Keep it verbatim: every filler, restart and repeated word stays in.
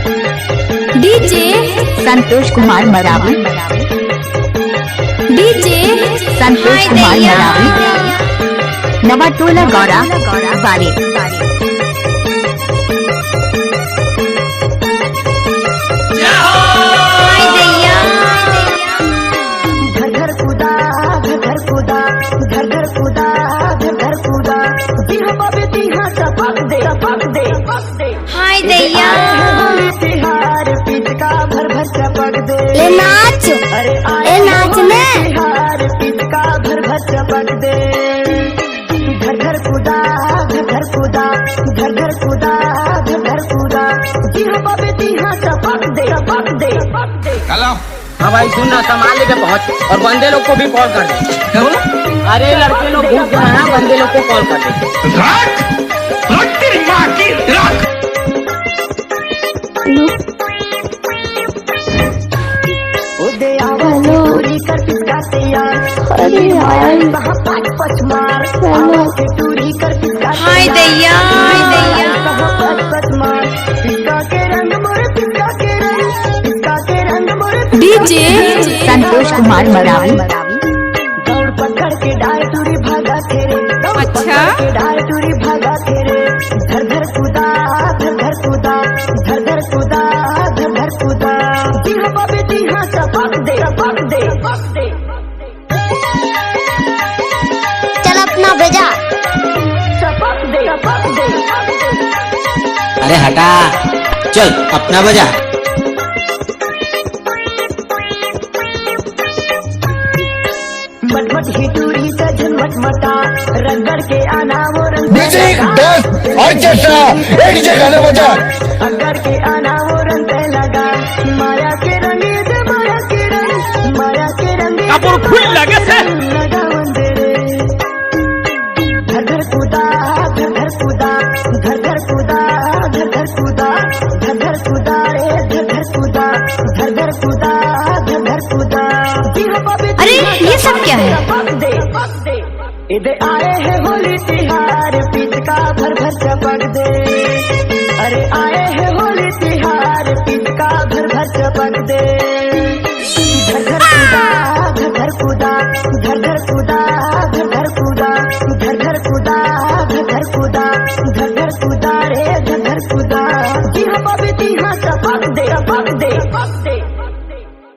DJ Santosh Kumar Maravi. DJ Santosh Kumar Maravi. Nawatola Gaura बारे। हाय दैया। घर घर कूदा, घर घर कूदा, घर घर कूदा, घर घर कूदा। जी हाँ बाबे, जी हाँ, टपक दे, टपक दे, टपक दे। हाय दैया। तिहार पिचका भर भर चपक दे। ले नाच। अरे ए नाच ने। तिहार पिचका भर भर चपक दे। घर घर कूदा, घर घर कूदा, घर घर कूदा, घर घर कूदा। जी हाँ बाबे, जी हाँ, टपक दे, टपक दे, टपक दे। हेलो। हाँ भाई सुन ना, सामान लेके पहुंच और बंदे लोग को भी कॉल कर दे। क्या बोला? अरे लड़के लोग घुस गए हैं, बंदे लोग को कॉल कर दे। रख, रख तेरी माँ की, रख। ओ दे आवा हेलो। टूरी कर पिचका तैयार। अरे यार। कहाँ पच पच मार। हेलो। आवा टूरी कर पिचका हाय तैयार। दैया, हाय दैया। कहाँ पच पच मार। पिचका के रंग मोर, पिचका के रंग, पिचका के रंग मोर। डीजे संतोष कुमार मरावी। दौड़ पकड़ के डार टूरी भागा थे रे। दौड़ अच्छा। पकड़ के डार टूरी भागा थे रे। धर धर कूदा, धर धर कूदा, धर धर कूदा, धर धर कूदा। जी हाँ बाबे, जी हाँ, टपक दे, टपक दे, टपक दे। चल अपना बजा। टपक दे, टपक दे। अरे हटा, चल अपना बजा। मटमट ही टूरी का झनमट मटा, रगड़ के आना वो रंग म्यूजिक, डांस, ऑर्केस्ट्रा, एक जगह बजा। रगड़ के आना वो रंग लगा, माया के रंग दे, माया के रंग, माया के रंग दे, कापड़ खुल लगे से। लगा वंदे रे। धर धर कूदा, धर धर कूदा, धर धर कूदा, धर धर कूदा, धर धर कूदा रे, धर धर कूदा, धर धर कूदा, धर धर कूदा। जी हाँ बाबे, अरे, जी हाँ, ये सब क्या है? टपक दे, टपक दे। इधर आए हैं होली तिहार, पिचका भर भर चपक दे।